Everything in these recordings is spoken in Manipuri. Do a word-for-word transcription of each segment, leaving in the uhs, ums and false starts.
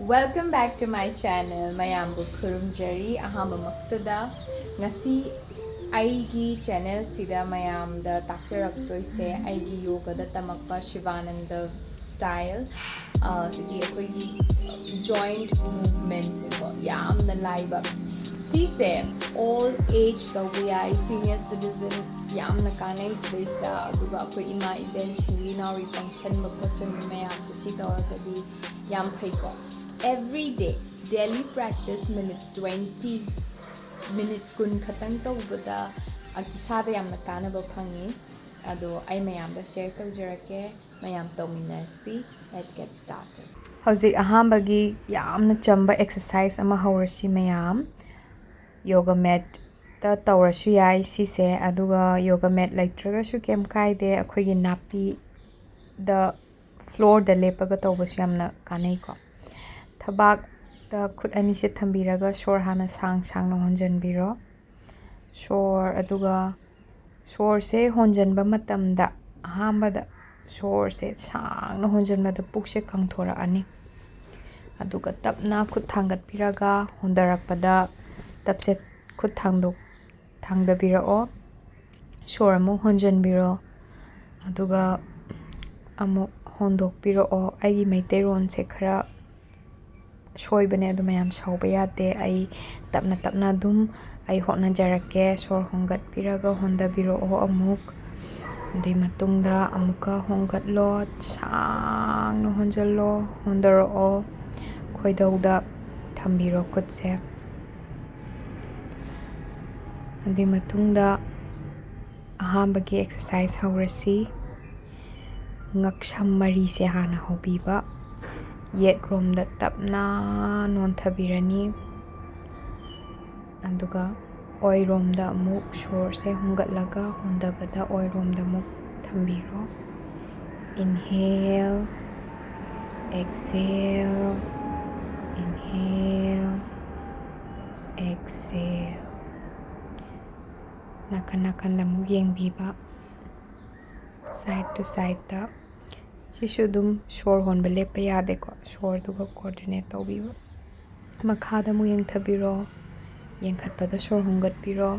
Welcome back to my channel. ꯃꯌꯥꯝꯕꯨ ꯈꯨꯔꯨꯝꯖꯔꯤ꯫ ꯑꯍꯥꯟꯕꯃꯛꯇꯗ ꯉꯁꯤ ꯑꯩꯒꯤ ꯆꯦꯅꯦꯜꯁꯤꯗ ꯃꯌꯥꯝꯗ ꯇꯥꯛꯆꯔꯛꯇꯣꯏꯁꯦ ꯑꯩꯒꯤ ꯌꯣꯒꯗ ꯇꯝꯃꯛꯄ ꯁꯤꯕꯥꯅꯟꯗ ꯁ꯭ꯇꯥꯏꯜ, ꯑꯗꯒꯤ ꯑꯩꯈꯣꯏꯒꯤ ꯖꯣꯏꯟꯠ ꯃꯨꯚꯃꯦꯟꯠꯁꯅꯤꯀꯣ, ꯌꯥꯝꯅ ꯂꯥꯏꯕ꯫ ꯁꯤꯁꯦ ꯑꯣꯜ ꯑꯦꯖ ꯇꯧꯕ ꯌꯥꯏ, ꯁꯤꯅꯤꯌꯔ ꯁꯤꯇꯤꯖꯟ ꯌꯥꯝꯅ ꯀꯥꯟꯅꯩ ꯁꯤꯗꯩꯁꯤꯗ꯫ ꯑꯗꯨꯒ ꯑꯩꯈꯣꯏ ꯏꯃꯥ ꯏꯕꯦꯟ ꯁꯤꯡꯂꯤ ꯅꯥꯎꯔꯤ ꯄꯪꯁꯟꯕ ꯈꯣꯠꯆꯟꯕ ꯃꯌꯥꯝꯁꯦ ꯁꯤ ꯇꯧꯔꯒꯗꯤ ꯌꯥꯝ ꯐꯩꯀꯣ꯫ Every day daily practice minute twenty, minute ꯀꯨꯟ ꯈꯛꯇꯪ ꯇꯧꯕꯗ ꯏꯁꯥꯗ ꯌꯥꯝꯅ ꯀꯥꯟꯅꯕ ꯐꯪꯉꯤ꯫ ꯑꯗꯣ ꯑꯩ ꯃꯌꯥꯝꯗ ꯁꯤꯌꯔ ꯇꯧꯖꯔꯛꯀꯦ, ꯃꯌꯥꯝ ꯇꯧꯃꯤꯟꯅꯔꯁꯤ꯫ Let's get started. ꯍꯧꯖꯤꯛ ꯑꯍꯥꯟꯕꯒꯤ ꯌꯥꯝꯅ ꯆꯝꯕ ꯑꯦꯛꯁꯔꯁꯥꯏꯁ ꯑꯃ ꯍꯧꯔꯁꯤ ꯃꯌꯥꯝ꯫ ꯌꯣꯒ ꯃꯦꯠꯇ ꯇꯧꯔꯁꯨ ꯌꯥꯏ ꯁꯤꯁꯦ, ꯑꯗꯨꯒ ꯌꯣꯒ ꯃꯦꯠ ꯂꯩꯇ꯭ꯔꯒꯁꯨ ꯀꯩꯝ ꯀꯥꯏꯗꯦ꯫ ꯑꯩꯈꯣꯏꯒꯤ ꯅꯥꯄꯤꯗ, ꯐ꯭ꯂꯣꯔꯗ ꯂꯦꯞꯄꯒ ꯇꯧꯕꯁꯨ ꯌꯥꯝꯅ ꯀꯥꯟꯅꯩꯀꯣ꯫ ꯊꯕꯥꯛꯇ ꯈꯨꯠ ꯑꯅꯤꯁꯦ ꯊꯝꯕꯤꯔꯒ ꯁꯣꯔ ꯍꯥꯟꯅ ꯁꯥꯡ ꯁꯥꯡꯅ ꯍꯣꯟꯖꯟꯕꯤꯔꯣ꯫ ꯁꯣꯔ, ꯑꯗꯨꯒ ꯁꯣꯔꯁꯦ ꯍꯣꯟꯖꯟꯕ ꯃꯇꯝꯗ ꯑꯍꯥꯟꯕꯗ ꯁꯣꯔꯁꯦ ꯁꯥꯡꯅ ꯍꯣꯟꯖꯟꯕꯗ ꯄꯨꯛꯁꯦ ꯀꯪꯊꯣꯔꯛꯑꯅꯤ꯫ ꯑꯗꯨꯒ ꯇꯞꯅ ꯈꯨꯠ ꯊꯥꯡꯒꯠꯄꯤꯔꯒ ꯍꯣꯟꯊꯔꯛꯄꯗ ꯇꯞꯁꯦ ꯈꯨꯠ ꯊꯥꯡꯗꯣꯛ-, ꯊꯥꯡꯗꯕꯤꯔꯛꯑꯣ꯫ ꯁꯣꯔ ꯑꯃꯨꯛ ꯍꯣꯟꯖꯟꯕꯤꯔꯣ꯫ ꯑꯗꯨꯒ ꯑꯃꯨꯛ ꯍꯣꯟꯗꯣꯛꯄꯤꯔꯛꯑꯣ꯫ ꯑꯩꯒꯤ ꯃꯩꯇꯩꯂꯣꯟꯁꯦ ꯈꯔ ꯁꯣꯏꯕꯅꯦ, ꯑꯗꯨ ꯃꯌꯥꯝ ꯁꯥꯎꯕ ꯌꯥꯗꯦ꯫ ꯑꯩ ꯇꯞꯅ ꯇꯞꯅ ꯑꯗꯨꯝ ꯑꯩ ꯍꯣꯠꯅꯖꯔꯛꯀꯦ꯫ ꯁꯣꯔ ꯍꯣꯟꯒꯠꯄꯤꯔꯒ ꯍꯣꯟꯗꯕꯤꯔꯛꯑꯣ ꯑꯃꯨꯛ꯫ ꯑꯗꯨꯒꯤ ꯃꯇꯨꯡꯗ ꯑꯃꯨꯛꯀ ꯍꯣꯟꯒꯠꯂꯣ, ꯁꯥꯡꯅ ꯍꯣꯟꯖꯜꯂꯣ, ꯍꯣꯟꯗꯔꯛꯑꯣ꯫ ꯈꯣꯏꯗꯧꯗ ꯊꯝꯕꯤꯔꯣ ꯈꯨꯠꯁꯦ꯫ ꯑꯗꯨꯒꯤ ꯃꯇꯨꯡꯗ ꯑꯍꯥꯟꯕꯒꯤ ꯑꯦꯛꯁꯔꯁꯥꯏꯁ ꯍꯧꯔꯁꯤ꯫ ꯉꯛꯁꯝ ꯃꯔꯤꯁꯦ ꯍꯥꯟꯅ ꯍꯧꯕꯤꯕ, ꯌꯦꯠꯔꯣꯝꯗ ꯇꯞꯅ ꯅꯣꯟꯊꯕꯤꯔꯅꯤ꯫ ꯑꯗꯨꯒ ꯑꯣꯏꯔꯣꯝꯗ ꯑꯃꯨꯛ ꯁꯣꯔꯁꯦ ꯍꯣꯟꯒꯠꯂꯒ ꯍꯣꯟꯗꯕꯗ ꯑꯣꯏꯔꯣꯝꯗ ꯑꯃꯨꯛ ꯊꯝꯕꯤꯔꯣ꯫ Inhale, exhale, inhale, exhale. ꯅꯥꯀꯟ ꯅꯥꯀꯟꯗ ꯑꯃꯨꯛ ꯌꯦꯡꯕꯤꯕ, side to sideꯇ꯫ ꯁꯤꯁꯨ ꯑꯗꯨꯝ ꯁꯣꯔ ꯍꯣꯟꯕ ꯂꯦꯞꯄ ꯌꯥꯗꯦꯀꯣ, ꯁꯣꯔꯗꯨꯒ coordinate ꯇꯧꯕꯤꯕ꯫ ꯃꯈꯥꯗ ꯑꯃꯨꯛ ꯌꯦꯡꯊꯕꯤꯔꯣ, ꯌꯦꯡꯈꯠꯄꯗ ꯁꯣꯔ ꯍꯣꯟꯒꯠꯄꯤꯔꯣ,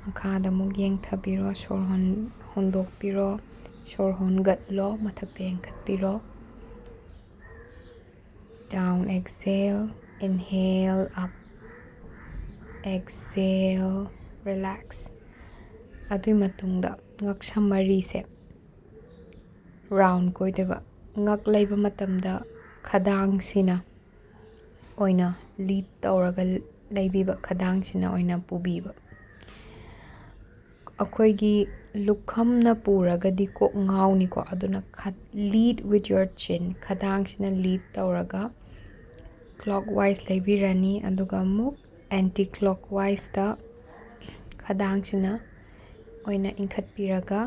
ꯃꯈꯥꯗ ꯑꯃꯨꯛ ꯌꯦꯡꯊꯕꯤꯔꯣ, ꯁꯣꯔ ꯍꯣꯟ-, ꯍꯣꯟꯗꯣꯛꯄꯤꯔꯣ, ꯁꯣꯔ ꯍꯣꯟꯒꯠꯂꯣ, ꯃꯊꯛꯇ ꯌꯦꯡꯈꯠꯄꯤꯔꯣ꯫ Down, exhale, inhale, up, exhale, relax꯫ ꯑꯗꯨꯒꯤ ꯃꯇꯨꯡꯗ ꯉꯛꯁꯝ ꯃꯔꯤꯁꯦ round ꯀꯣꯏꯗꯣꯏꯕ꯫ ꯉꯛ ꯂꯩꯕ ꯃꯇꯝꯗ ꯈꯗꯥꯡꯁꯤꯅ ꯑꯣꯏꯅ lead ꯇꯧꯔꯒ ꯂꯩꯕꯤꯕ, ꯈꯗꯥꯡꯁꯤꯅ ꯑꯣꯏꯅ ꯄꯨꯕꯤꯕ꯫ ꯑꯩꯈꯣꯏꯒꯤ ꯂꯨꯈꯝꯅ ꯄꯨꯔꯒꯗꯤ ꯀꯣꯛ ꯉꯥꯎꯅꯤꯀꯣ, ꯑꯗꯨꯅ ꯈ-, lead with your chin, ꯈꯗꯥꯡꯁꯤꯅ lead ꯇꯧꯔꯒ clockwise ꯂꯩꯕꯤꯔꯅꯤ, ꯑꯗꯨꯒ ꯑꯃꯨꯛ anti clockwiseꯇ ꯈꯗꯥꯡꯁꯤꯅ ꯑꯣꯏꯅ ꯏꯟꯈꯠꯄꯤꯔꯒ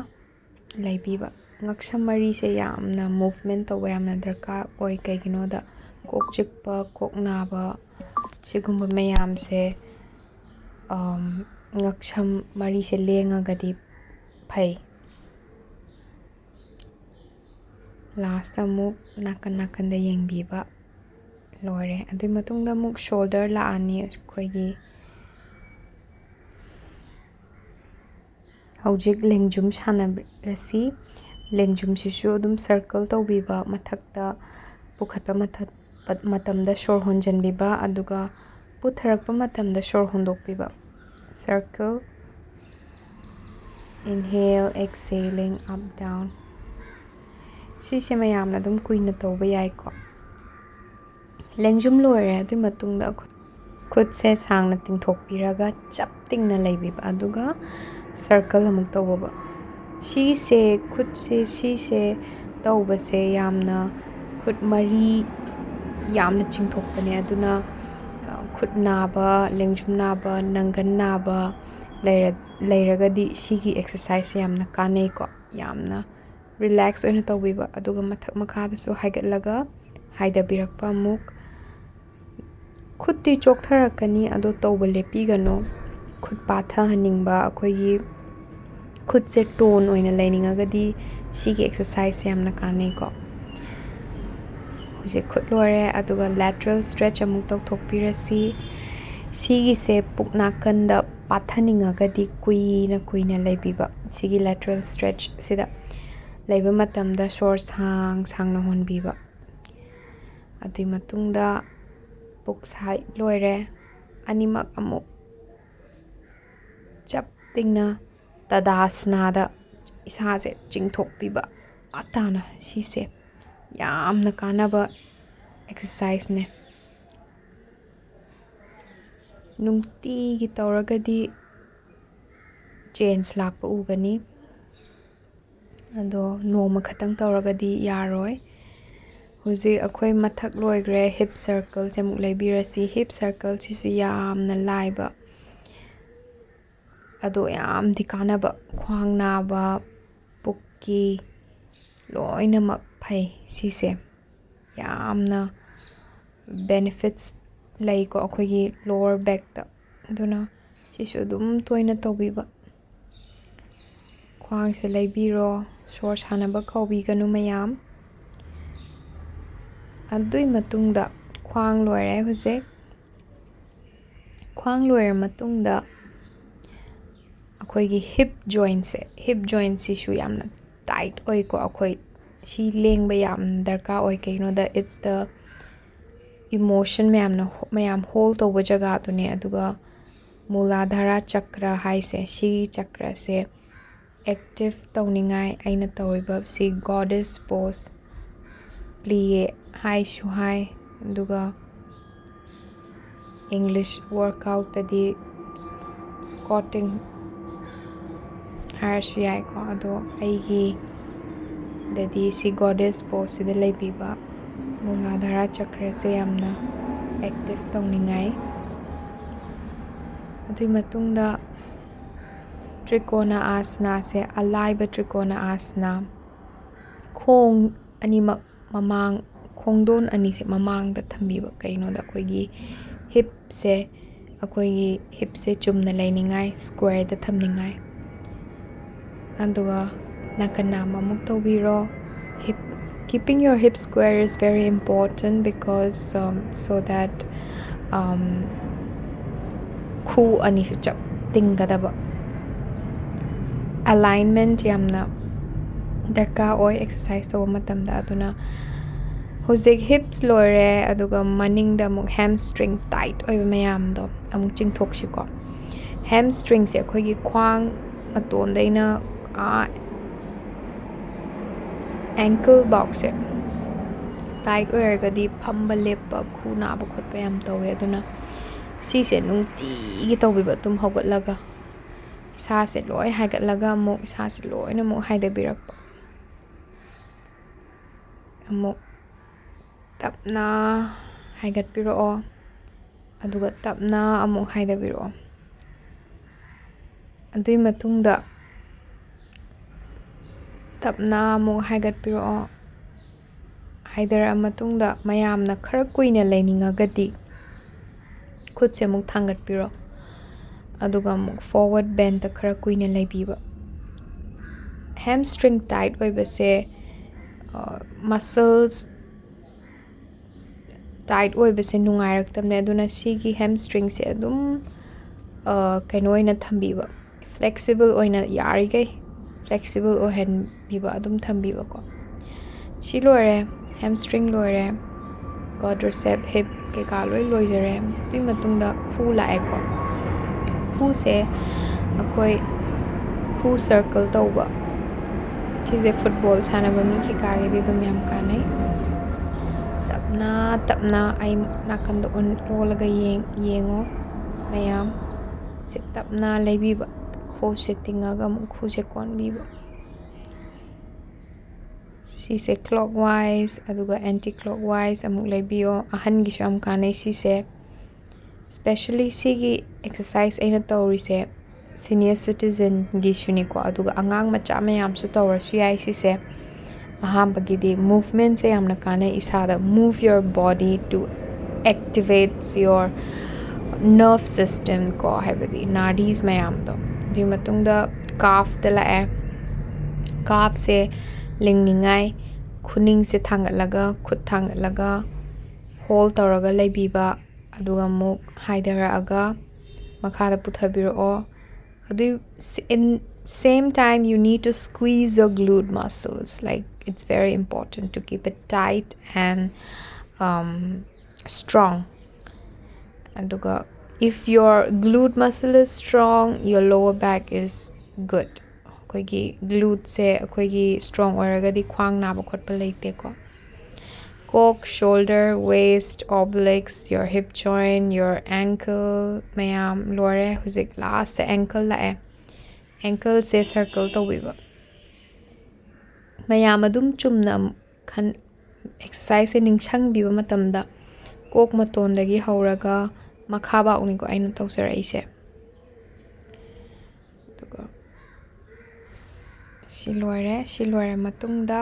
ꯂꯩꯕꯤꯕ꯫ ꯉꯛꯁꯝ ꯃꯔꯤꯁꯦ ꯌꯥꯝꯅ movement ꯇꯧꯕ ꯌꯥꯝꯅ ꯗꯔꯀꯥꯔ ꯑꯣꯏ꯫ ꯀꯩꯒꯤꯅꯣꯗ ꯀꯣꯛ ꯆꯤꯛꯄ, ꯀꯣꯛ ꯅꯥꯕ, ꯁꯤꯒꯨꯝꯕ ꯃꯌꯥꯝꯁꯦ, ꯑꯝ, ꯉꯛꯁꯝ ꯃꯔꯤꯁꯦ ꯂꯦꯡꯉꯒꯗꯤ ꯐꯩ꯫ Lastꯇ ꯑꯃꯨꯛ ꯅꯥꯀꯟ ꯅꯥꯀꯟꯗ ꯌꯦꯡꯕꯤꯕ꯫ ꯂꯣꯏꯔꯦ꯫ ꯑꯗꯨꯒꯤ ꯃꯇꯨꯡꯗ ꯑꯃꯨꯛ shoulder ꯂꯥꯛꯑꯅꯤ ꯑꯩꯈꯣꯏꯒꯤ꯫ ꯍꯧꯖꯤꯛ ꯂꯦꯡꯖꯨꯝ ꯁꯥꯟꯅꯔꯁꯤ꯫ ꯂꯦꯡꯖꯨꯝꯁꯤꯁꯨ ꯑꯗꯨꯝ circle ꯇꯧꯕꯤꯕ, ꯃꯊꯛꯇ ꯄꯨꯈꯠꯄ ꯃꯊꯛ-, ꯃꯇꯝꯗ ꯁꯣꯔ ꯍꯣꯟꯖꯟꯕꯤꯕ, ꯑꯗꯨꯒ ꯄꯨꯊꯔꯛꯄ ꯃꯇꯝꯗ ꯁꯣꯔ ꯍꯣꯟꯗꯣꯛꯄꯤꯕ꯫ Circle, inhale, exhaling, up, down꯫ ꯁꯤꯁꯦ ꯃꯌꯥꯝꯅ ꯑꯗꯨꯝ ꯀꯨꯏꯅ ꯇꯧꯕ ꯌꯥꯏꯀꯣ꯫ ꯂꯦꯡꯖꯨꯝ ꯂꯣꯏꯔꯦ꯫ ꯑꯗꯨꯒꯤ ꯃꯇꯨꯡꯗ ꯑꯩꯈꯣꯏ ꯈꯨꯠꯁꯦ ꯁꯥꯡꯅ ꯇꯤꯡꯊꯣꯛꯄꯤꯔꯒ ꯆꯞ ꯇꯤꯡꯅ ꯂꯩꯕꯤꯕ, ꯑꯗꯨꯒ circle ꯑꯃꯨꯛ ꯇꯧꯕꯤꯕ꯫ ꯁꯤꯁꯦ, ꯈꯨꯠꯁꯦ, ꯁꯤꯁꯦ ꯇꯧꯕꯁꯦ ꯌꯥꯝꯅ, ꯈꯨꯠ ꯃꯔꯤ ꯌꯥꯝꯅ ꯆꯤꯡꯊꯣꯛꯄꯅꯦ꯫ ꯑꯗꯨꯅ, ꯑ, ꯈꯨꯠ ꯅꯥꯕ, ꯂꯦꯡꯖꯨꯝ ꯅꯥꯕ, ꯅꯪꯒꯟ ꯅꯥꯕ ꯂꯩꯔ-, ꯂꯩꯔꯒꯗꯤ ꯁꯤꯒꯤ exerciseꯁꯦ ꯌꯥꯝꯅ ꯀꯥꯟꯅꯩꯀꯣ꯫ ꯌꯥꯝꯅ relax ꯑꯣꯏꯅ ꯇꯧꯕꯤꯕ, ꯑꯗꯨꯒ ꯃꯊꯛ ꯃꯈꯥꯗꯁꯨ ꯍꯥꯏꯒꯠꯂꯒ ꯍꯥꯏꯗꯕꯤꯔꯛꯄ ꯑꯃꯨꯛ꯫ ꯈꯨꯠꯇꯤ ꯆꯣꯛꯊꯔꯛꯀꯅꯤ, ꯑꯗꯣ ꯇꯧꯕ ꯂꯦꯞꯄꯤꯒꯅꯨ꯫ ꯈꯨꯠ ꯄꯥꯊꯍꯟꯅꯤꯡꯕ, ꯑꯩꯈꯣꯏꯒꯤ ꯈꯨꯠꯁꯦ tone ꯑꯣꯏꯅ ꯂꯩꯅꯤꯡꯉꯒꯗꯤ ꯁꯤꯒꯤ exerciseꯁꯦ ꯌꯥꯝꯅ ꯀꯥꯟꯅꯩꯀꯣ꯫ ꯍꯧꯖꯤꯛ ꯈꯨꯠ ꯂꯣꯏꯔꯦ, ꯑꯗꯨꯒ lateral stretch ꯑꯃꯨꯛ ꯇꯧꯊꯣꯛꯄꯤꯔꯁꯤ꯫ ꯁꯤꯒꯤꯁꯦ ꯄꯨꯛ ꯅꯥꯀꯟꯗ ꯄꯥꯊꯅꯤꯡꯉꯒꯗꯤ ꯀꯨꯏꯅ ꯀꯨꯏꯅ ꯂꯩꯕꯤꯕ, ꯁꯤꯒꯤ lateral stretch ꯁꯤꯗ ꯂꯩꯕ ꯃꯇꯝꯗ ꯁꯣꯔ ꯁꯥꯡ ꯁꯥꯡꯅ ꯍꯣꯟꯕꯤꯕ꯫ ꯑꯗꯨꯒꯤ ꯃꯇꯨꯡꯗ ꯄꯨꯛ side ꯂꯣꯏꯔꯦ, ꯑꯅꯤꯃꯛ ꯑꯃꯨꯛ ꯆꯞ ꯇꯤꯡꯅ ꯇꯗꯥꯁꯅꯥꯗ ꯏꯁꯥꯁꯦ ꯆꯤꯡꯊꯣꯛꯄꯤꯕ꯫ ꯃꯇꯥꯅ ꯁꯤꯁꯦ ꯌꯥꯝꯅ ꯀꯥꯟꯅꯕ exercise ꯅꯦ꯫ ꯅꯨꯡꯇꯤꯒꯤ ꯇꯧꯔꯒꯗꯤ change ꯂꯥꯛꯄ ꯎꯒꯅꯤ꯫ ꯑꯗꯣ ꯅꯣꯡꯃ ꯈꯛꯇꯪ ꯇꯧꯔꯒꯗꯤ ꯌꯥꯔꯣꯏ꯫ ꯍꯧꯖꯤꯛ ꯑꯩꯈꯣꯏ ꯃꯊꯛ ꯂꯣꯏꯈ꯭ꯔꯦ, hip circle ꯁꯦ ꯑꯃꯨꯛ ꯂꯩꯕꯤꯔꯁꯤ꯫ Hip circle ꯁꯤꯁꯨ ꯌꯥꯝꯅ ꯂꯥꯏꯕ, ꯑꯗꯣ ꯌꯥꯝꯗꯤ ꯀꯥꯟꯅꯕ, ꯈ꯭ꯋꯥꯡ ꯅꯥꯕ, ꯄꯨꯛꯀꯤ ꯂꯣꯏꯅꯃꯛ ꯐꯩ ꯁꯤꯁꯦ꯫ ꯌꯥꯝꯅ benefits ꯂꯩꯀꯣ ꯑꯩꯈꯣꯏꯒꯤ lower back ꯇ꯫ ꯑꯗꯨꯅ ꯁꯤꯁꯨ ꯑꯗꯨꯝ ꯇꯣꯏꯅ ꯇꯧꯕꯤꯕ꯫ ꯈ꯭ꯋꯥꯡꯁꯦ ꯂꯩꯕꯤꯔꯣ, ꯁꯣꯔ ꯁꯥꯟꯅꯕ ꯀꯥꯎꯕꯤꯒꯅꯨ ꯃꯌꯥꯝ꯫ ꯑꯗꯨꯏ ꯃꯇꯨꯡꯗ ꯈ꯭ꯋꯥꯡ ꯂꯣꯏꯔꯦ ꯍꯧꯖꯤꯛ꯫ ꯈ꯭ꯋꯥꯡ ꯂꯣꯏꯔ ꯃꯇꯨꯡꯗ ꯑꯩꯈꯣꯏꯒꯤ hip joint ꯁꯦ, hip joint ꯁꯤꯁꯨ ꯌꯥꯝꯅ tight ꯑꯣꯏꯀꯣ꯫ ꯑꯩꯈꯣꯏ ꯁꯤ ꯂꯦꯡꯕ ꯌꯥꯝ ꯗꯔꯀꯥꯔ ꯑꯣꯏ꯫ ꯀꯩꯒꯤꯅꯣꯗ, it's the emotion ꯃꯌꯥꯝꯅ ꯍꯣ-, ꯃꯌꯥꯝ hold ꯇꯧꯕ ꯖꯒꯥꯗꯨꯅꯦ꯫ ꯑꯗꯨꯒ ꯃꯨꯂꯥꯙꯥꯔꯥ ꯆꯀ꯭ꯔ ꯍꯥꯏꯁꯦ, ꯁꯤꯒꯤ ꯆꯀ꯭ꯔꯁꯦ active ꯇꯧꯅꯤꯡꯉꯥꯏ ꯑꯩꯅ ꯇꯧꯔꯤꯕ ꯁꯤ goddess pose, plié ꯍꯥꯏꯁꯨ ꯍꯥꯏ, ꯑꯗꯨꯒ English workout ꯇꯗꯤ s-, squatting ꯍꯥꯏꯔꯁꯨ ꯌꯥꯏꯀꯣ꯫ ꯑꯗꯣ ꯑꯩꯒꯤꯗꯗꯤ ꯁꯤ goddess pose ꯁꯤꯗ ꯂꯩꯕꯤꯕ ꯃꯨꯂꯥꯙꯥꯔꯥ ꯆꯀ꯭ꯔꯁꯦ ꯌꯥꯝꯅ active ꯇꯧꯅꯤꯡꯉꯥꯏ꯫ ꯑꯗꯨꯒꯤ ꯃꯇꯨꯡꯗ ꯇ꯭ꯔꯤꯀꯣꯅ ꯑꯥꯁꯅꯥꯁꯦ, ꯑꯂꯥꯏꯕ ꯇ꯭ꯔꯤꯀꯣꯅ ꯑꯥꯁꯅꯥ꯫ ꯈꯣꯡ ꯑꯅꯤꯃꯛ ꯃꯃꯥꯡ, ꯈꯣꯡꯗꯣꯟ ꯑꯅꯤꯁꯦ ꯃꯃꯥꯡꯗ ꯊꯝꯕꯤꯕ꯫ ꯀꯩꯒꯤꯅꯣꯗ ꯑꯩꯈꯣꯏꯒꯤ hip ꯁꯦ, ꯑꯩꯈꯣꯏꯒꯤ hip ꯁꯦ ꯆꯨꯝꯅ ꯂꯩꯅꯤꯡꯉꯥꯏ, square ꯗ ꯊꯝꯅꯤꯡꯉꯥꯏ꯫ ꯑꯗꯨꯒ ꯅꯥꯀꯟ ꯅꯥꯝꯃ ꯑꯃꯨꯛ ꯇꯧꯕꯤꯔꯣ꯫ Hip Keeping your hips square is very important because, um, so that, um, ꯈꯨ ꯑꯅꯤꯁꯨ ꯆꯞ ꯇꯤꯡꯒꯗꯕ꯫ Alignment ꯌꯥꯝꯅ ꯗꯔꯀꯥꯔ ꯑꯣꯏ exercise ꯇꯧꯕ ꯃꯇꯝꯗ꯫ ꯑꯗꯨꯅ ꯍꯧꯖꯤꯛ hips ꯂꯣꯏꯔꯦ, ꯑꯗꯨꯒ ꯃꯅꯤꯡꯗ ꯑꯃꯨꯛ hamstring tight ꯑꯣꯏꯕ ꯃꯌꯥꯝꯗꯣ ꯑꯃꯨꯛ ꯆꯤꯡꯊꯣꯛꯁꯤꯀꯣ꯫ Hamstringꯁꯦ ꯑꯩꯈꯣꯏꯒꯤ ꯈ꯭ꯋꯥꯡ ꯃꯇꯣꯟꯗꯩꯅ, ꯑꯥ, ankle ꯐꯥꯎꯁꯦ tight ꯑꯣꯏꯔꯒꯗꯤ ꯐꯝꯕ ꯂꯦꯞꯄ ꯈꯨ ꯅꯥꯕ ꯈꯣꯠꯄ ꯌꯥꯝ ꯇꯧꯋꯦ꯫ ꯑꯗꯨꯅ ꯁꯤꯁꯦ ꯅꯨꯡꯇꯤꯒꯤ ꯇꯧꯕꯤꯕ, ꯇꯨꯝ ꯍꯧꯒꯠꯂꯒ ꯏꯁꯥꯁꯦ ꯂꯣꯏ ꯍꯥꯏꯒꯠꯂꯒ ꯑꯃꯨꯛ ꯏꯁꯥꯁꯦ ꯂꯣꯏꯅꯃꯛ ꯍꯥꯏꯗꯕꯤꯔꯛꯄ꯫ ꯑꯃꯨꯛ ꯇꯞꯅ ꯍꯥꯏꯒꯠꯄꯤꯔꯛꯑꯣ, ꯑꯗꯨꯒ ꯇꯞꯅ ꯑꯃꯨꯛ ꯍꯥꯏꯗꯕꯤꯔꯛꯑꯣ꯫ ꯑꯗꯨꯒꯤ ꯃꯇꯨꯡꯗ ꯇꯞꯅ ꯑꯃꯨꯛ ꯍꯥꯏꯒꯠꯄꯤꯔꯛꯑꯣ꯫ ꯍꯥꯏꯗꯔꯛꯑ ꯃꯇꯨꯡꯗ ꯃꯌꯥꯝꯅ ꯈꯔ ꯀꯨꯏꯅ ꯂꯩꯅꯤꯡꯉꯒꯗꯤ ꯈꯨꯠꯁꯦ ꯑꯃꯨꯛ ꯊꯥꯡꯒꯠꯄꯤꯔꯣ, ꯑꯗꯨꯒ ꯑꯃꯨꯛ forward bendꯇ ꯈꯔ ꯀꯨꯏꯅ ꯂꯩꯕꯤꯕ꯫ Hamstring tight ꯑꯣꯏꯕꯁꯦ, ꯑ, muscles tight ꯑꯣꯏꯕꯁꯦ ꯅꯨꯡꯉꯥꯏꯔꯛꯇꯕꯅꯦ꯫ ꯑꯗꯨꯅ ꯁꯤꯒꯤ hamstringꯁꯦ ꯑꯗꯨꯝ, ꯑ, ꯀꯩꯅꯣ ꯑꯣꯏꯅ ꯊꯝꯕꯤꯕ, flexible ꯑꯣꯏꯅ, ꯌꯥꯔꯤꯈꯩ flexible ꯑꯣꯏꯍꯟꯕꯤꯕ, ꯑꯗꯨꯝ ꯊꯝꯕꯤꯕꯀꯣ꯫ ꯁꯤ ꯂꯣꯏꯔꯦ, hamstring ꯂꯣꯏꯔꯦ, quadricep, hip ꯀꯩꯀꯥ ꯂꯣꯏ ꯂꯣꯏꯖꯔꯦ꯫ ꯑꯗꯨꯒꯤ ꯃꯇꯨꯡꯗ ꯈꯨ ꯂꯥꯛꯑꯦꯀꯣ꯫ ꯈꯨꯁꯦ ꯑꯩꯈꯣꯏ ꯈꯨ circle ꯇꯧꯕ, ꯁꯤꯁꯦ football ꯁꯥꯟꯅꯕ ꯃꯤ ꯀꯩꯀꯥꯒꯤꯗꯤ ꯑꯗꯨꯝ ꯌꯥꯝ ꯀꯥꯟꯅꯩ꯫ ꯇꯞꯅ ꯇꯞꯅ ꯑꯩ ꯅꯥꯀꯟꯗ ꯑꯣꯟ-, ꯑꯣꯜꯂꯒ ꯌꯦꯡ-, ꯌꯦꯡꯉꯣ ꯃꯌꯥꯝ꯫ ꯁꯦ ꯇꯞꯅ ꯂꯩꯕꯤꯕ, ꯈꯨꯁꯦ ꯇꯤꯡꯉꯒ ꯑꯃꯨꯛ ꯈꯨꯁꯦ ꯀꯣꯟꯕꯤꯕ꯫ ꯁꯤꯁꯦ clockwise ꯑꯗꯨꯒ anti clockwise ꯑꯃꯨꯛ ꯂꯩꯕꯤꯌꯣ꯫ ꯑꯍꯟꯒꯤꯁꯨ ꯌꯥꯝ ꯀꯥꯟꯅꯩ ꯁꯤꯁꯦ꯫ Specially ꯁꯤꯒꯤ exercise ꯑꯩꯅ ꯇꯧꯔꯤꯁꯦ senior citizenꯒꯤꯁꯨꯅꯤꯀꯣ, ꯑꯗꯨꯒ ꯑꯉꯥꯡ ꯃꯆꯥ ꯃꯌꯥꯝꯁꯨ ꯇꯧꯔꯁꯨ ꯌꯥꯏ ꯁꯤꯁꯦ꯫ ꯑꯍꯥꯟꯕꯒꯤꯗꯤ movementꯁꯦ ꯌꯥꯝꯅ ꯀꯥꯟꯅꯩ ꯏꯁꯥꯗ꯫ Move your body to activates your nerve system ꯀꯣ, ꯍꯥꯏꯕꯗꯤ ꯅꯥꯗꯤꯁ ꯃꯌꯥꯝꯗꯣ꯫ ꯑꯗꯨꯒꯤ ꯃꯇꯨꯡꯗ calfꯇ ꯂꯥꯛꯑꯦ꯫ Calfꯁꯦ ꯂꯤꯡꯅꯤꯡꯉꯥꯏ ꯈꯨꯅꯤꯡꯁꯦ ꯊꯥꯡꯒꯠꯂꯒ, ꯈꯨꯠ ꯊꯥꯡꯒꯠꯂꯒ hold ꯇꯧꯔꯒ ꯂꯩꯕꯤꯕ, ꯑꯗꯨꯒ ꯑꯃꯨꯛ ꯍꯥꯏꯊꯔꯛꯑꯒ ꯃꯈꯥꯗ ꯄꯨꯊꯕꯤꯔꯛꯑꯣ꯫ ꯑꯗꯨ in same time you need to squeeze your glute muscles. Like, it's very important to keep it tight and, um, strong. ꯑꯗꯨꯒ if your glute muscle is strong, your lower back is good. ꯑꯩꯈꯣꯏꯒꯤ glute ꯁꯦ ꯑꯩꯈꯣꯏꯒꯤ strong ꯑꯣꯏꯔꯒꯗꯤ ꯈ꯭ꯋꯥꯡ ꯅꯥꯕ ꯈꯣꯠꯄ ꯂꯩꯇꯦꯀꯣ꯫ Cock, shoulder, waist, obliques, your hip joint, your ankle ꯃꯌꯥꯝ ꯂꯣꯏꯔꯦ꯫ ꯍꯧꯖꯤꯛ last ankle ꯂꯥꯛꯑꯦ꯫ Ankle ꯁꯦ circle ꯇꯧꯕꯤꯕ꯫ ꯃꯌꯥꯝ ꯑꯗꯨꯝ ꯆꯨꯝꯅ ꯈꯟ exercise ꯁꯦ ꯅꯤꯡꯁꯤꯡꯕꯤꯕ ꯃꯇꯝꯗ ꯀꯣꯛ ꯃꯇꯣꯟꯗꯒꯤ ꯍꯧꯔꯒ ꯃꯈꯥ ꯐꯥꯎꯅꯤꯀꯣ ꯑꯩꯅ ꯇꯧꯖꯔꯛꯏꯁꯦ꯫ ꯑꯗꯨꯒ ꯁꯤ ꯂꯣꯏꯔꯦ꯫ ꯁꯤ ꯂꯣꯏꯔ ꯃꯇꯨꯡꯗ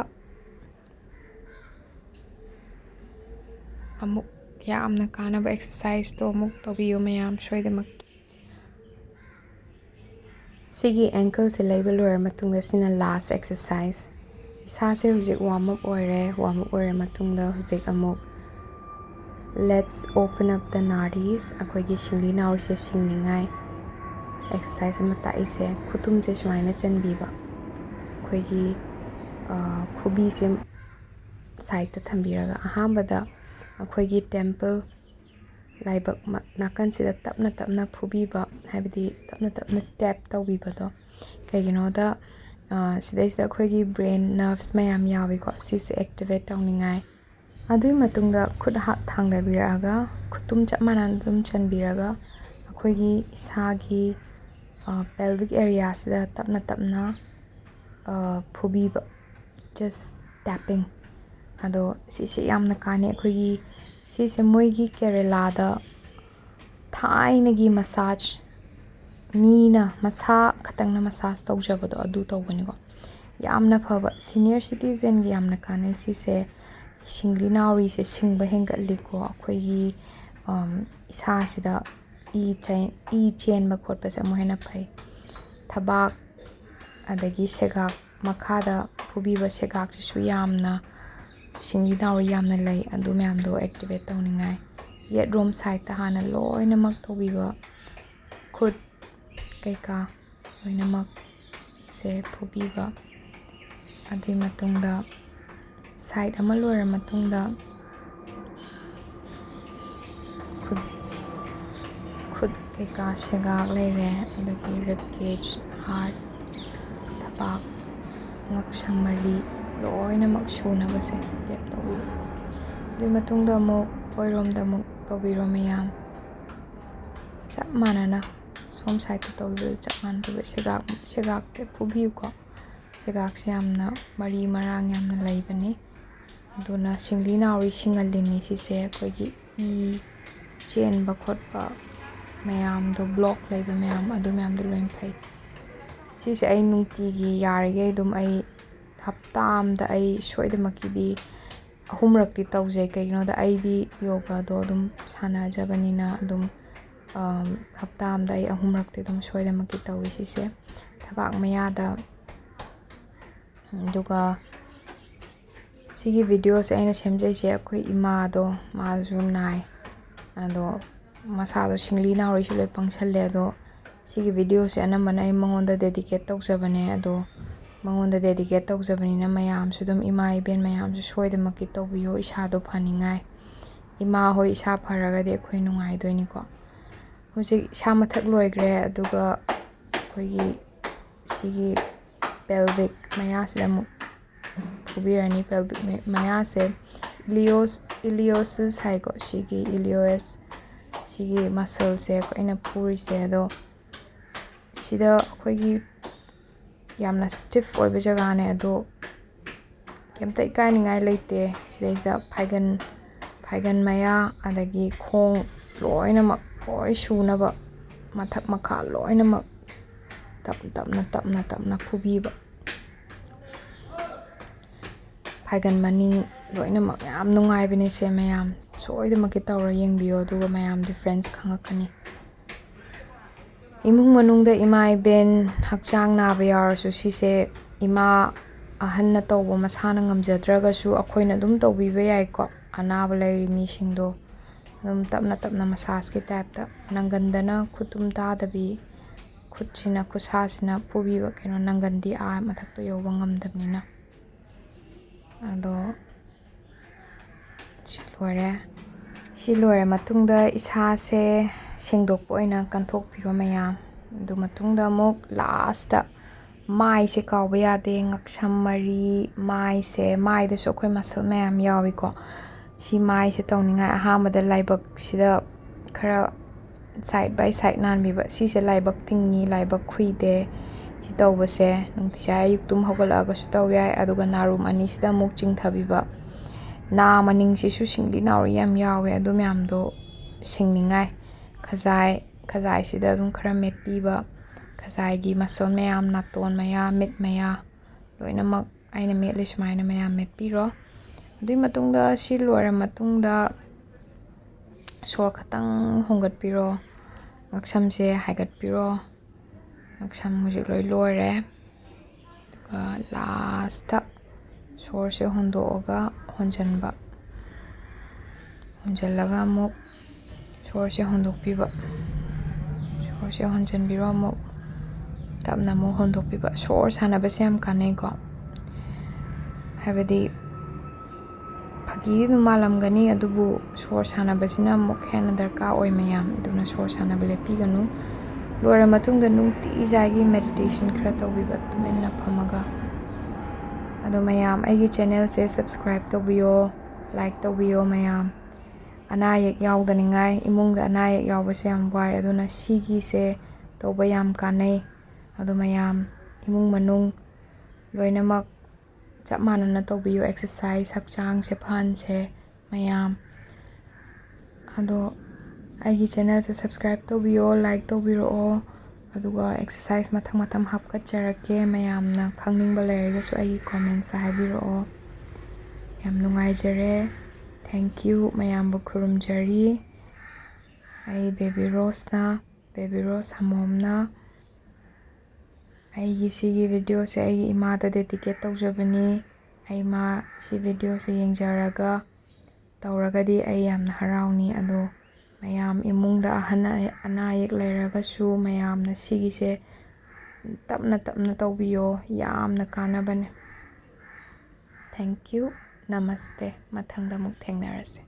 ꯑꯃꯨꯛ ꯌꯥꯝꯅ ꯀꯥꯟꯅꯕ exercise ꯇꯣ ꯑꯃꯨꯛ ꯇꯧꯕꯤꯌꯨ ꯃꯌꯥꯝ ꯁꯣꯏꯗꯃꯛ꯫ ꯁꯤꯒꯤ ankle ꯁꯦ ꯂꯩꯕ ꯂꯣꯏꯔ ꯃꯇꯨꯡꯗ ꯁꯤꯅ last exercise꯫ ꯏꯁꯥꯁꯦ ꯍꯧꯖꯤꯛ warm up ꯑꯣꯏꯔꯦ꯫ Warm up ꯑꯣꯏꯔ ꯃꯇꯨꯡꯗ ꯍꯧꯖꯤꯛ ꯑꯃꯨꯛ let's open up the nadis, ꯑꯩꯈꯣꯏꯒꯤ ꯁꯤꯡꯂꯤ ꯅꯥꯎꯔꯤꯁꯦ ꯁꯤꯡꯅꯤꯡꯉꯥꯏ exercise ꯑꯃ ꯇꯥꯛꯏꯁꯦ꯫ ꯈꯨꯇꯨꯝꯁꯦ ꯁꯨꯃꯥꯏꯅ ꯆꯟꯕꯤꯕ, ꯑꯩꯈꯣꯏꯒꯤ, ꯑ, ꯈꯨꯕꯤꯁꯦ side ꯇ ꯊꯝꯕꯤꯔꯒ ꯑꯍꯥꯟꯕꯗ ꯑꯩꯈꯣꯏꯒꯤ temple ꯂꯥꯏꯕꯛ ꯃ-, ꯅꯥꯀꯟꯁꯤꯗ ꯇꯞꯅ ꯇꯞꯅ ꯐꯨꯕꯤꯕ, ꯍꯥꯏꯕꯗꯤ ꯇꯞꯅ ꯇꯞꯅ tap ꯇꯧꯕꯤꯕꯗꯣ꯫ ꯀꯩꯒꯤꯅꯣꯗ, ꯑ, ꯁꯤꯗꯩꯁꯤꯗ ꯑꯩꯈꯣꯏꯒꯤ brain nerves ꯃꯌꯥꯝ ꯌꯥꯎꯏꯀꯣ, ꯁꯤꯁꯦ activate ꯇꯧꯅꯤꯡꯉꯥꯏ꯫ ꯑꯗꯨꯒꯤ ꯃꯇꯨꯡꯗ ꯈꯨꯠ ꯍꯥ-, ꯊꯥꯡꯗꯕꯤꯔꯛꯑꯒ ꯈꯨꯠꯇꯨꯝ ꯆꯞ ꯃꯥꯟꯅꯅ ꯑꯗꯨꯝ ꯆꯟꯕꯤꯔꯒ ꯑꯩꯈꯣꯏꯒꯤ ꯏꯁꯥꯒꯤ, ꯑ, pelvic area ꯁꯤꯗ ꯇꯞꯅ ꯇꯞꯅ, ꯑ, ꯐꯨꯕꯤꯕ, just tapping꯫ ꯑꯗꯣ ꯁꯤꯁꯦ ꯌꯥꯝꯅ ꯀꯥꯟꯅꯩ꯫ ꯑꯩꯈꯣꯏꯒꯤ ꯁꯤꯁꯦ ꯃꯣꯏꯒꯤ ꯀꯦꯔꯦꯂꯥꯗ ꯊꯥꯏꯅꯒꯤ massage, ꯃꯤꯅ ꯃꯁꯥ ꯈꯛꯇꯪꯅ massage ꯇꯧꯖꯕꯗꯣ ꯑꯗꯨ ꯇꯧꯕꯅꯤꯀꯣ꯫ ꯌꯥꯝꯅ ꯐꯕ senior citizen ꯒꯤ ꯌꯥꯝꯅ ꯀꯥꯟꯅꯩ ꯁꯤꯁꯦ꯫ ꯁꯤꯡꯂꯤ ꯅꯥꯎꯔꯤꯁꯦ ꯁꯤꯡꯕ ꯍꯦꯟꯒꯠꯂꯤꯀꯣ꯫ ꯑꯩꯈꯣꯏꯒꯤ, ꯎꯝ, ꯏꯁꯥꯁꯤꯗ ꯏ ꯆꯦꯟ-, ꯏ ꯆꯦꯟꯕ ꯈꯣꯠꯄꯁꯦ ꯑꯃꯨꯛ ꯍꯦꯟꯅ ꯐꯩ꯫ ꯊꯕꯥꯛ ꯑꯗꯒꯤ ꯁꯦꯒꯥꯛ, ꯃꯈꯥꯗ ꯐꯨꯕꯤꯕ ꯁꯦꯒꯥꯛꯁꯤꯁꯨ ꯌꯥꯝꯅ ꯁꯤꯡꯂꯤ ꯅꯥꯎꯔꯤ ꯌꯥꯝꯅ ꯂꯩ, ꯑꯗꯨ ꯃꯌꯥꯝꯗꯣ activate ꯇꯧꯅꯤꯡꯉꯥꯏ꯫ ꯌꯦꯠꯔꯣꯝ sideꯇ ꯍꯥꯟꯅ ꯂꯣꯏꯅꯃꯛ ꯇꯧꯕꯤꯕ, ꯈꯨꯠ ꯀꯩꯀꯥ ꯂꯣꯏꯅꯃꯛꯁꯦ ꯐꯨꯕꯤꯕ꯫ ꯑꯗꯨꯒꯤ ꯃꯇꯨꯡꯗ side ꯑꯃ ꯂꯣꯏꯔ ꯃꯇꯨꯡꯗ ꯈꯨꯠ ꯈꯨꯠ ꯀꯩꯀꯥ ꯁꯦꯒꯥꯛ ꯂꯩꯔꯦ, ꯑꯗꯒꯤ rib cage, heart, ꯊꯕꯥꯛ, ꯉꯛꯁꯝ ꯃꯔꯤ ꯂꯣꯏꯅꯃꯛ ꯁꯨꯅꯕꯁꯦ tap ꯇꯧꯕꯤꯕ꯫ ꯑꯗꯨꯒꯤ ꯃꯇꯨꯡꯗ ꯑꯃꯨꯛ ꯑꯣꯏꯔꯣꯝꯗ ꯑꯃꯨꯛ ꯇꯧꯕꯤꯔꯣ ꯃꯌꯥꯝ꯫ ꯆꯞ ꯃꯥꯟꯅꯅ ꯁꯣꯝ sideꯇ ꯇꯧꯈꯤꯕꯗꯨ ꯆꯞ ꯃꯥꯟꯅꯗꯕ ꯁꯦꯒꯥꯛ ꯁꯦꯒꯥꯛꯇ ꯐꯨꯕꯤꯌꯨꯀꯣ꯫ ꯁꯦꯒꯥꯛꯁꯦ ꯌꯥꯝꯅ ꯃꯔꯤ ꯃꯔꯥꯡ ꯌꯥꯝꯅ ꯂꯩꯕꯅꯤ꯫ ꯑꯗꯨꯅ ꯁꯤꯡꯂꯤ ꯅꯥꯎꯔꯤ ꯁꯤꯡꯍꯜꯂꯤꯅꯤ ꯁꯤꯁꯦ꯫ ꯑꯩꯈꯣꯏꯒꯤ ꯏ ꯆꯦꯟꯕ ꯈꯣꯠꯄ ꯃꯌꯥꯝꯗꯣ, block ꯂꯩꯕ ꯃꯌꯥꯝ, ꯑꯗꯨ ꯃꯌꯥꯝꯗꯣ ꯂꯣꯏꯅ ꯐꯩ꯫ ꯁꯤꯁꯦ ꯑꯩ ꯅꯨꯡꯇꯤꯒꯤ, ꯌꯥꯔꯤꯈꯩ ꯑꯗꯨꯝ ꯑꯩ ꯍꯞꯇꯥ ꯑꯃꯗ ꯑꯩ ꯁꯣꯏꯗꯃꯛꯀꯤꯗꯤ ꯑꯍꯨꯝꯔꯛꯇꯤ ꯇꯧꯖꯩ꯫ ꯀꯩꯒꯤꯅꯣꯗ ꯑꯩꯗꯤ ꯌꯣꯒꯥꯗꯣ ꯑꯗꯨꯝ ꯁꯥꯟꯅꯖꯕꯅꯤꯅ ꯑꯗꯨꯝ, ꯑꯝ, ꯍꯞꯇꯥ ꯑꯃꯗ ꯑꯩ ꯑꯍꯨꯝꯔꯛꯇꯤ ꯑꯗꯨꯝ ꯁꯣꯏꯗꯃꯛꯀꯤ ꯇꯧꯏ ꯁꯤꯁꯦ꯫ ꯊꯕꯥꯛ ꯃꯌꯥꯗ꯫ ꯑꯗꯨꯒ ꯁꯤꯒꯤ videoꯁꯦ ꯑꯩꯅ ꯁꯦꯝꯖꯩꯁꯦ ꯑꯩꯈꯣꯏ ꯏꯃꯥꯗꯣ, ꯃꯥꯁꯨ ꯅꯥꯏ꯫ ꯑꯗꯣ ꯃꯁꯥꯗꯣ ꯁꯤꯡꯂꯤ ꯅꯥꯎꯔꯤꯁꯨ ꯂꯣꯏ ꯄꯪꯁꯜꯂꯦ꯫ ꯑꯗꯣ ꯁꯤꯒꯤ videoꯁꯦ ꯑꯅꯝꯕꯅ ꯑꯩ ꯃꯉꯣꯟꯗ dedicate ꯇꯧꯖꯕꯅꯦ꯫ ꯑꯗꯣ ꯃꯉꯣꯟꯗ dedicate ꯇꯧꯖꯕꯅꯤꯅ ꯃꯌꯥꯝꯁꯨ ꯑꯗꯨꯝ, ꯏꯃꯥ ꯏꯕꯦꯟ ꯃꯌꯥꯝꯁꯨ ꯁꯣꯏꯗꯃꯛꯀꯤ ꯇꯧꯕꯤꯌꯣ ꯏꯁꯥꯗꯣ ꯐꯅꯤꯡꯉꯥꯏ꯫ ꯏꯃꯥ ꯍꯣꯏ ꯏꯁꯥ ꯐꯔꯒꯗꯤ ꯑꯩꯈꯣꯏ ꯅꯨꯡꯉꯥꯏꯗꯣꯏꯅꯤꯀꯣ꯫ ꯍꯧꯖꯤꯛ ꯏꯁꯥ ꯃꯊꯛ ꯂꯣꯏꯈ꯭ꯔꯦ, ꯑꯗꯨꯒ ꯑꯩꯈꯣꯏꯒꯤ ꯁꯤꯒꯤ pelvic ꯃꯌꯥꯁꯤꯗ ꯑꯃꯨꯛ ꯐꯨꯕꯤꯔꯅꯤ꯫ Pelvic ꯃ-, ꯃꯌꯥꯁꯦ ilios-, iliosis ꯍꯥꯏꯀꯣ, ꯁꯤꯒꯤ ilios, ꯁꯤꯒꯤ muscleꯁꯦ ꯑꯩꯅ ꯐꯨꯔꯤꯁꯦ꯫ ꯑꯗꯣ ꯁꯤꯗ ꯑꯩꯈꯣꯏꯒꯤ ꯌꯥꯝꯅ stiff ꯑꯣꯏꯕ ꯖꯒꯥꯅꯦ, ꯑꯗꯣ ꯀꯩꯝꯇ ꯏꯀꯥꯏꯅꯤꯡꯉꯥꯏ ꯂꯩꯇꯦ꯫ ꯁꯤꯗꯩꯁꯤꯗ ꯐꯥꯏꯒꯟ, ꯐꯥꯏꯒꯟ ꯃꯌꯥ, ꯑꯗꯒꯤ ꯈꯣꯡ ꯂꯣꯏꯅꯃꯛ, ꯂꯣꯏ ꯁꯨꯅꯕ, ꯃꯊꯛ ꯃꯈꯥ ꯂꯣꯏꯅꯃꯛ ꯇꯞ ꯇꯞꯅ, ꯇꯞꯅ, ꯇꯞꯅ ꯐꯨꯕꯤꯕ꯫ ꯐꯥꯏꯒꯟ ꯃꯅꯤꯡ ꯂꯣꯏꯅꯃꯛ ꯌꯥꯝ ꯅꯨꯡꯉꯥꯏꯕꯅꯦ ꯁꯦ ꯃꯌꯥꯝ꯫ ꯁꯣꯏꯗꯃꯛꯀꯤ ꯇꯧꯔ ꯌꯦꯡꯕꯤꯌꯣ, ꯑꯗꯨꯒ ꯃꯌꯥꯝ difference ꯈꯪꯉꯛꯀꯅꯤ꯫ ꯏꯃꯨꯡ ꯃꯅꯨꯡꯗ ꯏꯃꯥ ꯏꯕꯦꯟ ꯍꯛꯆꯥꯡ ꯅꯥꯕ ꯌꯥꯎꯔꯁꯨ ꯁꯤꯁꯦ ꯏꯃꯥ ꯑꯍꯟꯅ ꯇꯧꯕ ꯃꯁꯥꯅ ꯉꯝꯖꯗ꯭ꯔꯒꯁꯨ ꯑꯩꯈꯣꯏꯅ ꯑꯗꯨꯝ ꯇꯧꯕꯤꯕ ꯌꯥꯏꯀꯣ꯫ ꯑꯅꯥꯕ ꯂꯩꯔꯤ ꯃꯤꯁꯤꯡꯗꯣ ꯑꯗꯨꯝ ꯇꯞꯅ ꯇꯞꯅ ꯃꯁꯥꯖꯀꯤ ꯇꯥꯏꯞꯇ, ꯅꯪꯒꯟꯗꯅ ꯈꯨꯠ ꯇꯨꯝ ꯇꯥꯗꯕꯤ, ꯈꯨꯠꯁꯤꯅ, ꯈꯨꯠꯁꯥꯁꯤꯅ ꯄꯨꯕꯤꯕ, ꯀꯩꯅꯣ, ꯅꯪꯒꯟꯗꯤ ꯑꯥ ꯃꯊꯛꯇ ꯌꯧꯕ ꯉꯝꯗꯕꯅꯤꯅ꯫ ꯑꯗꯣ ꯁꯤ ꯂꯣꯏꯔꯦ꯫ ꯁꯤ ꯂꯣꯏꯔ ꯃꯇꯨꯡꯗ ꯏꯁꯥꯁꯦ ꯁꯦꯡꯗꯣꯛꯄ ꯑꯣꯏꯅ ꯀꯟꯊꯣꯛꯄꯤꯔꯣ ꯃꯌꯥꯝ꯫ ꯑꯗꯨ ꯃꯇꯨꯡꯗ ꯑꯃꯨꯛ ꯂꯥꯁꯇ ꯃꯥꯏꯁꯦ ꯀꯥꯎꯕ ꯌꯥꯗꯦ꯫ ꯉꯛꯁꯝ ꯃꯔꯤ, ꯃꯥꯏꯁꯦ, ꯃꯥꯏꯗꯁꯨ ꯑꯩꯈꯣꯏ ꯃꯁꯜ ꯃꯌꯥꯝ ꯌꯥꯎꯏꯀꯣ꯫ ꯁꯤ ꯃꯥꯏꯁꯦ ꯇꯧꯅꯤꯡꯉꯥꯏ ꯑꯍꯥꯟꯕꯗ ꯂꯥꯏꯕꯛꯁꯤꯗ ꯈꯔ side by side ꯅꯥꯟꯕꯤꯕ꯫ ꯁꯤꯁꯦ ꯂꯥꯏꯕꯛ ꯇꯤꯡꯉꯤ, ꯂꯥꯏꯕꯛ ꯈꯨꯏꯗꯦ꯫ ꯁꯤ ꯇꯧꯕꯁꯦ ꯅꯨꯡꯇꯤꯖꯥꯏ ꯑꯌꯨꯛ ꯇꯨꯝ ꯍꯧꯒꯠꯂꯛꯑꯒꯁꯨ ꯇꯧ ꯌꯥꯏ꯫ ꯑꯗꯨꯒ ꯅꯥꯔꯨꯝ ꯑꯅꯤꯁꯤꯗ ꯑꯃꯨꯛ ꯆꯤꯡꯊꯕꯤꯕ꯫ ꯅꯥ ꯃꯅꯤꯡꯁꯤꯁꯨ ꯁꯤꯡꯂꯤ ꯅꯥꯎꯔꯤ ꯌꯥꯝ ꯌꯥꯎꯋꯦ, ꯑꯗꯨ ꯃꯌꯥꯝꯗꯣ ꯁꯤꯡꯅꯤꯡꯉꯥꯏ꯫ ꯈꯖꯥꯏ, ꯈꯖꯥꯏꯁꯤꯗ ꯑꯗꯨꯝ ꯈꯔ ꯃꯦꯠꯄꯤꯕ꯫ ꯈꯖꯥꯏꯒꯤ ꯃꯁꯜ ꯃꯌꯥꯝ, ꯅꯥꯇꯣꯟ ꯃꯌꯥ, ꯃꯤꯠ ꯃꯌꯥ, ꯂꯣꯏꯅꯃꯛ ꯑꯩꯅ ꯃꯦꯠꯂꯤ ꯁꯨꯃꯥꯏꯅ ꯃꯌꯥꯝ ꯃꯦꯠꯄꯤꯔꯣ꯫ ꯑꯗꯨꯒꯤ ꯃꯇꯨꯡꯗ, ꯁꯤ ꯂꯣꯏꯔ ꯃꯇꯨꯡꯗ, ꯁꯣꯔ ꯈꯇꯪ ꯍꯣꯡꯒꯠꯄꯤꯔꯣ꯫ ꯉꯛꯁꯝꯁꯦ ꯍꯥꯏꯒꯠꯄꯤꯔꯣ꯫ ꯉꯛꯁꯝ ꯍꯧꯖꯤꯛ ꯂꯣꯏ ꯂꯣꯏꯔꯦ꯫ ꯑꯗꯨꯒ ꯂꯥꯁꯇ ꯁꯣꯔꯁꯦ ꯍꯣꯟꯗꯣꯛꯑꯒ ꯍꯣꯟꯖꯟꯕ꯫ ꯍꯣꯟꯖꯜꯂꯒ ꯑꯃꯨꯛ ꯁꯣꯔꯁꯦ ꯍꯣꯟꯗꯣꯛꯄꯤꯕ꯫ ꯁꯣꯔꯁꯦ ꯍꯣꯟꯖꯟꯕꯤꯔꯣ ꯑꯃꯨꯛ꯫ ꯇꯞꯅ ꯑꯃꯨꯛ ꯍꯣꯟꯗꯣꯛꯄꯤꯕ꯫ ꯁꯣꯔ ꯁꯥꯟꯅꯕꯁꯦ ꯌꯥꯝ ꯀꯥꯟꯅꯩꯀꯣ꯫ ꯍꯥꯏꯕꯗꯤ ꯐꯥꯒꯤꯗꯤ ꯑꯗꯨꯝ ꯃꯥꯜꯂꯝꯒꯅꯤ, ꯑꯗꯨꯕꯨ ꯁꯣꯔ ꯁꯥꯟꯅꯕꯁꯤꯅ ꯑꯃꯨꯛ ꯍꯦꯟꯅ ꯗꯔꯀꯥꯔ ꯑꯣꯏ ꯃꯌꯥꯝ꯫ ꯑꯗꯨꯅ ꯁꯣꯔ ꯁꯥꯟꯅꯕ ꯂꯦꯞꯄꯤꯒꯅꯨ꯫ ꯂꯣꯏꯔ ꯃꯇꯨꯡꯗ ꯅꯨꯡꯇꯤ ꯏꯖꯥꯒꯤ meditation ꯈꯔ ꯇꯧꯕꯤꯕ, ꯇꯨꯃꯤꯟꯅ ꯐꯝꯃꯒ꯫ ꯑꯗꯣ ꯃꯌꯥꯝ, ꯑꯩꯒꯤ channelꯁꯦ subscribe ꯇꯧꯕꯤꯌꯣ, like ꯇꯧꯕꯤꯌꯣ ꯃꯌꯥꯝ꯫ ꯑꯅꯥ ꯑꯌꯦꯛ ꯌꯥꯎꯗꯅꯤꯡꯉꯥꯏ, ꯏꯃꯨꯡꯗ ꯑꯅꯥ ꯑꯌꯦꯛ ꯌꯥꯎꯕꯁꯦ ꯌꯥꯝ ꯋꯥꯏ, ꯑꯗꯨꯅ ꯁꯤꯒꯤꯁꯦ ꯇꯧꯕ ꯌꯥꯝ ꯀꯥꯟꯅꯩ꯫ ꯑꯗꯣ ꯃꯌꯥꯝ, ꯏꯃꯨꯡ ꯃꯅꯨꯡ ꯂꯣꯏꯅꯃꯛ ꯆꯞ ꯃꯥꯟꯅꯅ ꯇꯧꯕꯤꯌꯨ꯫ Exercise, ꯍꯛꯆꯥꯡꯁꯦ ꯐꯍꯟꯁꯦ ꯃꯌꯥꯝ꯫ ꯑꯗꯣ ꯑꯩꯒꯤ channelꯁꯦ subscribe ꯇꯧꯕꯤꯌꯣ, like ꯇꯧꯕꯤꯔꯛꯑꯣ꯫ ꯑꯗꯨꯒ exercise ꯃꯊꯪ ꯃꯊꯪ ꯍꯥꯞꯀꯠꯆꯔꯛꯀꯦ꯫ ꯃꯌꯥꯝꯅ ꯈꯪꯅꯤꯡꯕ ꯂꯩꯔꯒꯁꯨ ꯑꯩꯒꯤ commentsꯇ ꯍꯥꯏꯕꯤꯔꯛꯑꯣ꯫ ꯌꯥꯝ ꯅꯨꯡꯉꯥꯏꯖꯔꯦ꯫ Thank you꯫ ꯃꯌꯥꯝꯕꯨ ꯈꯨꯔꯨꯝꯖꯔꯤ꯫ ꯑꯩ Baby Roseꯅ, Baby Rose ꯍꯃꯣꯝꯅ꯫ ꯑꯩꯒꯤ ꯁꯤꯒꯤ videoꯁꯦ ꯑꯩꯒꯤ ꯏꯃꯥꯗ dedicate ꯇꯧꯖꯕꯅꯤ꯫ ꯑꯩ ꯃꯥ ꯁꯤ videoꯁꯦ ꯌꯦꯡꯖꯔꯒ ꯇꯧꯔꯒꯗꯤ ꯑꯩ ꯌꯥꯝꯅ ꯍꯔꯥꯎꯅꯤ꯫ ꯑꯗꯣ ꯃꯌꯥꯝ ꯏꯃꯨꯡꯗ ꯑꯍꯟ ꯑꯅꯥ ꯑꯌꯦꯛ ꯂꯩꯔꯒꯁꯨ ꯃꯌꯥꯝꯅ ꯁꯤꯒꯤꯁꯦ ꯇꯞꯅ ꯇꯞꯅ ꯇꯧꯕꯤꯌꯣ, ꯌꯥꯝꯅ ꯀꯥꯟꯅꯕꯅꯦ꯫ Thank you꯫ Namaste꯫ ꯃꯊꯪꯗ ꯑꯃꯨꯛ ꯊꯦꯡꯅꯔꯁꯦ꯫